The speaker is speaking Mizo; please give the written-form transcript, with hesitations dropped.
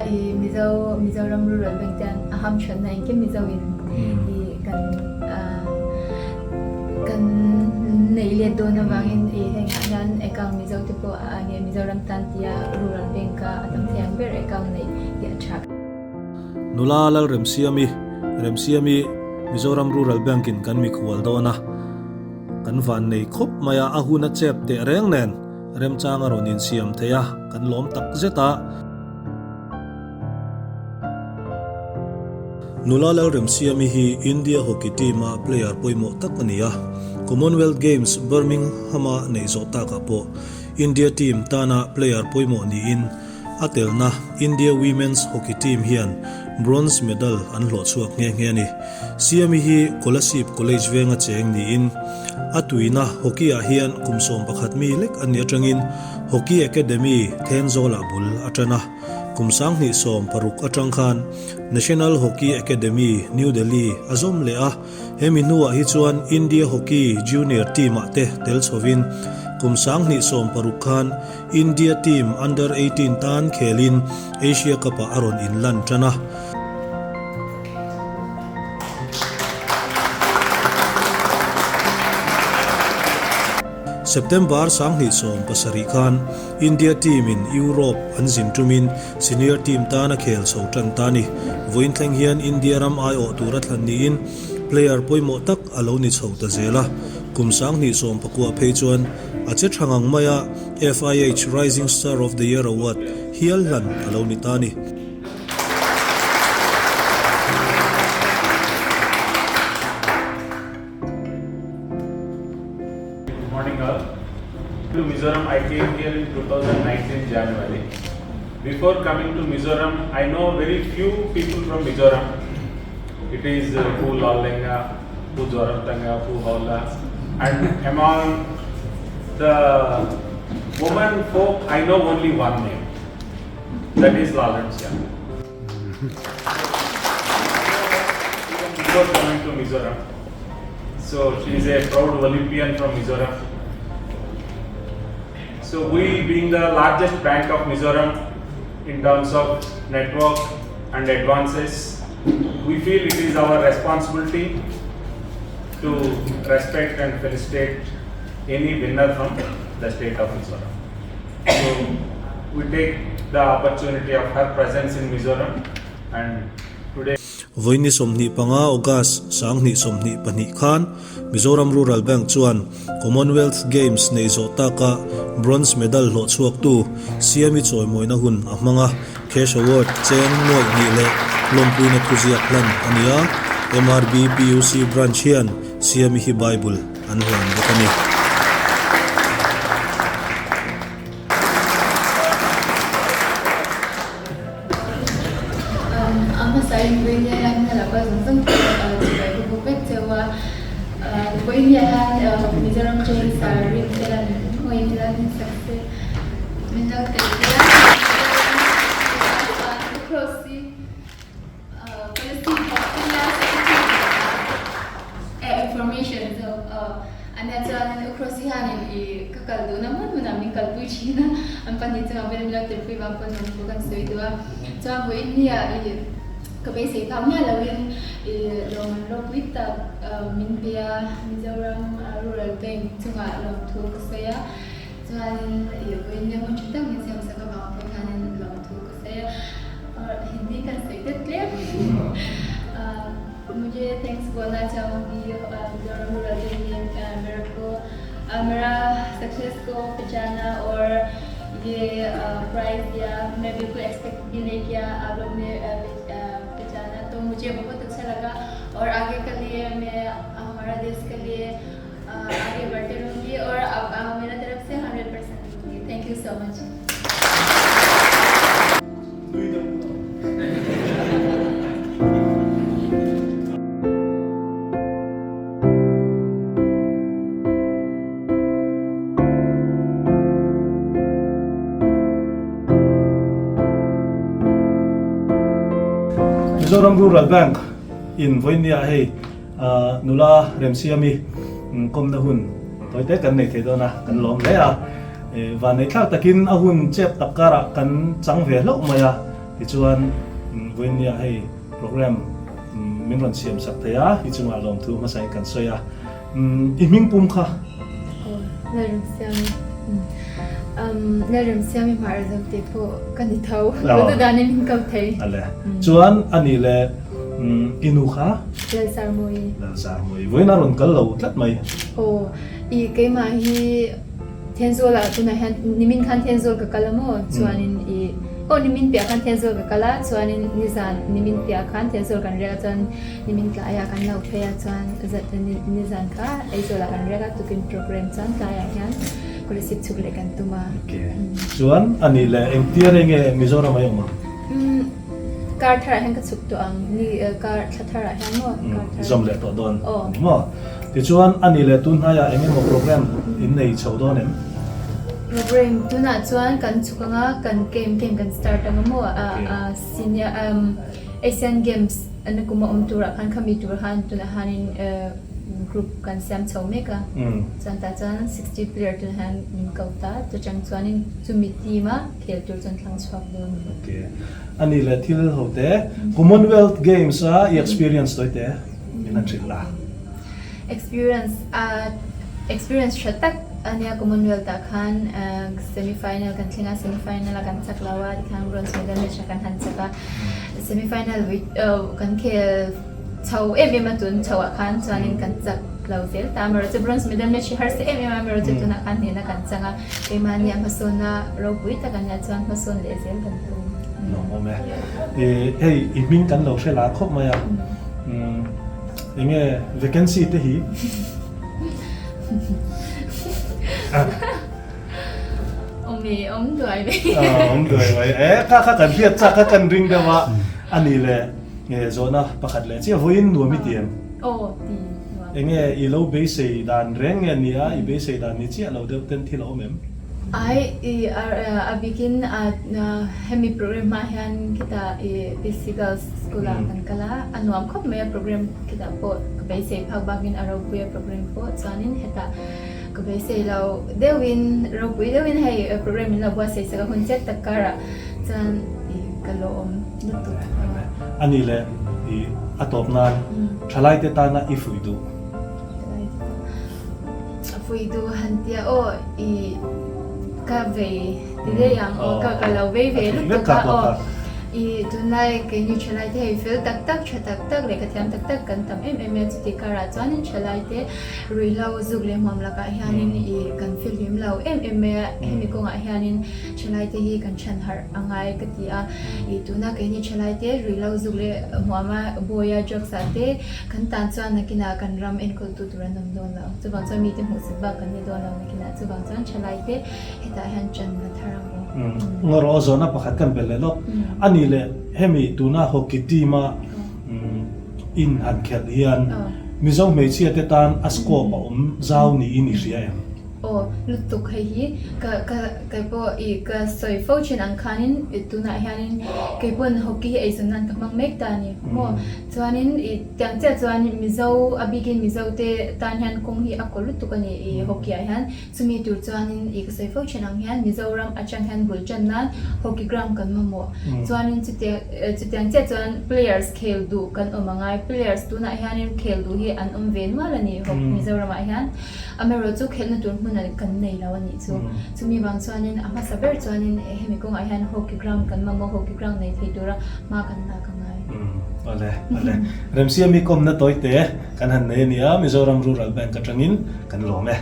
I Mizo Mizoram Rural Bank te a hamthatna engkim Mizo in i kan kan neih let dawn avangin i hengah hian account Mizo te pawh a nge Mizoram tan tia Rural Bank a a tam thei ang ber account neih hi a tha. Nula Lalremsiami, Remsiami, Mizoram Rural Bank in kan mikhual dawn a, kan van nei khawp mai a, a hun a chep teh reng nen remchang a rawn insiam thei a, kan lawm tak zet a. Nula Lalremsiami hi India hockey team a player pawimawh tak a ni a, Commonwealth Games Birmingham-a neih zawh takah pawh India team tana player pawimawh niin A telna India Women's Hockey Team hian bronze medal an hlawh chhuak nghe nghe a ni. Siami hi Kolasib College venga cheng niin a tuina hockey ah hian kum 11 mi lek a nih atangin Hockey Academy Thenzawlah bul a tan a. Kum 2016 atang khan National Hockey Academy, New Delhi a zawm leh a. Hemi hnuah hi chuan India Hockey Junior Team ah te tel chhovin kum 2016 khan India Team Under 18 tan khelin Asia Cup ah a rawn inlan tan a. September 2017 khan India Team in Europe an zin tumin Senior Team tan a khel chho tan ta a ni. Vawiin thleng hian India ram aiawh tura thlan niin player pawimawh tak a lo ni chho ta zel a. Kum 2019 phei chuan a che tha ngang mai a, FIH Rising Star of the Year Award hial hlan a lo ni ta a ni. Good morning all. To Mizoram, I came here in 2019 January. Before coming to Mizoram, I know very few people from Mizoram. It is uh, Pu Lallenga, Pu Zoramtanga, Pu Hawla, and among the women folk, I know only one name. That is Lalramsia. Before coming to Mizoram. So she is a proud Olympian from Mizoram. So we being the largest bank of Mizoram in terms of network and advances, we feel it is our responsibility to respect and felicitate any winner from the state of Mizoram. So we take the opportunity of her presence in Mizoram and today. Vawiin 25 August 2022 khan Mizoram Rural Bank chuan Commonwealth Games neih zawh taka bronze medal hlawh chhuaktu Siami chawimawina hun a hmang a, Cash Award cheng nuaih hnih leh lawmpuina thuziak hlan a ni a, MRB PUC Branch hian Siami hi Bible an hlan bawk a ni. A hmasa in Vawinia hian hna lo kal zawng zawng te chibai ka buk vek cheu a. Vawinia hian Mizoram Train Sar rin te lan khawngaih in lan sak se min lo tel pui a. Chuan cross hi policy information zawk Ania chuanin U Crossy hianin i ka kal duhna hmun hmunah min kalpui thin a, an pahnih chungah pawhin min lo telpui vang pawn lawm thu kan sawi duh a. Chuan vawiin nia i ka beisei phak miah loin i lawmman ropui tak min pe a, Mizoram Rural Bank chungah lawmthu ka sawi a, chuanin i vawiin nia hun tha tak min siamsak avang pawh hianin lawmthu ka sawi a. Hindi kan sawi tet tlem. Mujhe thanks bolna chahungi Mizoram Rural Bank ne mere ko mera success ko pehchana aur ye prize diya main bilkul expect bhi nahi kiya aap log ne pehchana to mujhe bahut achha laga aur aage ke liye main hamara desh ke liye aage badhte rahungi aur mera taraf se 100% dungi thank you so much. Mizoram Rural Bank in vawinia hei nula Remsiami kawmna hun tawi te kan nei thei dawn a, kan lawm hle a. Vanneih thlak takin a hun chep tak karah kan chang ve hlauh mai a. Tichuan vawiin hei program min rawn siam sak thei a, i chungah lawmthu hmasa in kan sawi a. I hming pum kha? Aw, Lalremsiami. Lalremsiami hmar zam tih pawh ka ni tho. Ka duh min ko thei. Ale. Chuan ani le i nu kha? Lalsarmawi. Lalsarmawi. Vawiin a rawn kal lo tlat mai. Aw, i keimah hi Thenzawl ah tunah hian nimin khan Thenzawl ka kal a maw? Chuanin i aw nimin piah khan Thenzawl ka kal a, chuanin nizan nimin piah khan Thenzawl kan riak a chuan nimin tlaiah kan lo phei a chuan nizan kha Aizawl ah kan riak a tukin program chuan tlaiah hian Kolasib chhuk leh kan tum a. Okay. Chuan anih leh engtir enge Mizoram a i awm ang? Umm kar thar ah hian ka chhuk tawh ang ni kar thla thar ah hian maw kar thar. Zawm leh tawh dawn ani maw? Tichuan, a nih leh tun hnaiah eng emaw program in nei chho dawn em? Program tunah chuan kan chhuk anga kan game game kan start anga maw a senior Asian Games na kum a awm turah khan khami tur khan tunah khanin group kan siam chho mek a chuan tah chuan 60 player tunah hian min ko ta chutang chuanin chumi team a khel tur chuan thlang chhuak dawn. Okay. A nih leh thil ho te Commonwealth Games a i experience tawi te min han hrilh la. Experience a experience tha tak a nia Commonwealth ah khan semi final kan thleng a semi final a kan chak lo a tikhan bronze medal match ah kan han chak a semi final kan khel chho em em a tun chho ah khan chuanin kan chak lo zel ta amaherawhchu bronze medal match hi harsa em em a amaherawhchu tunah khan hnehna kan chang a keimahni a hmasawnna ropui tak a nia chuan hmasawn leh zel kan tum. Lawmawm e. Hei i hming kan lo hre la khawp mai a. Enge vacancy te hi? Awm e, awm duai mai. Awm duai mai. E, kha kha kan hriat chak kha kan ring deuh a. A ni le, nge zawhna pakhat leh chiah vawiin nuam i ti em? Aw, ti nuam. Enge i lo beisei dan reng nge nia, i beisei dan ni chiah lo deuh ten thil a awm em? Ai, i a bikin a hemi program hma hian khitah i PC Girls School ah kan kal a, a nuam khawp mai a program khitah pawh ka beisei phak bakin a ropui a program pawh chuanin hetah ka beisei lo deuhin ropui deuhin hei program min lo buatsaih sak a hun chet tak karah chuan i ka lawm lutuk. A ni le, i a tawp nan thalaite tana i fuih duh. Pui du han tia aw i ka vei ti daih ang aw ka ka lo vei ve lutuk a aw i tunlai keini thalai te hei fel tak tak tha tak tak leh ka thiam tak tak kan tam em em a chuti karah chuanin thalai te ruihhlo zuk leh hmuam lakah hianin i kan fihlim lo em em mai a hemi kawngah hianin thalai te hi kan chhan harh a ngai ka ti a i tuna keini thalai te ruihhlo zuk leh hmuama bawia drugs ah te Kan tan chuan nakinah kan ram enkawltu tur an awm dawn lo. Chuvang chuan mite hmuhsit bak kan ni dawn lo nakinah. Chuvang chuan thalaite hetah hian ṭan la thar ang aw. Ngaw rawh zawhna pakhat kan belh leh lawk. A nih leh hemi tuna hockey team a in han khelh hian Mizo hmeichhia te tan a scope a awm zau niin i hria em? Aw, lutuk hei hi ka ka keipawh i ka sawi fo thin ang khanin tunah hianin keipawn hockey hi eizawn nan ka hmang mek ta a ni maw. Chuanin i tiang chiah chuan Mizo a bikin Mizo te tan hian kawng hi a kaw lutuk a ni i hockey ah hian. Chumi tur chuanin i ka sawi fo thin ang hian Mizoram atang hian bul tan nan hockey ground kan mamawh. Chuanin chutiang chutiang chiah chuan players khel duh kan awm a ngai. Players tunah hianin khel duh hi an awm ve nual a ni hockey Mizoram ah hian. Amaherawh chu khelhna tur hmun an kan nei lo a nih chu. Chumi vang chuanin a hmasa ber chuanin hemi kawngah hian hockey ground kan mamawh hockey ground nei thei tura hma kan lak a ngai. Awle, awle. Remsiami kawmna tawi te kan han nei a nia, Mizoram Rural Bank atangin kan lawm e.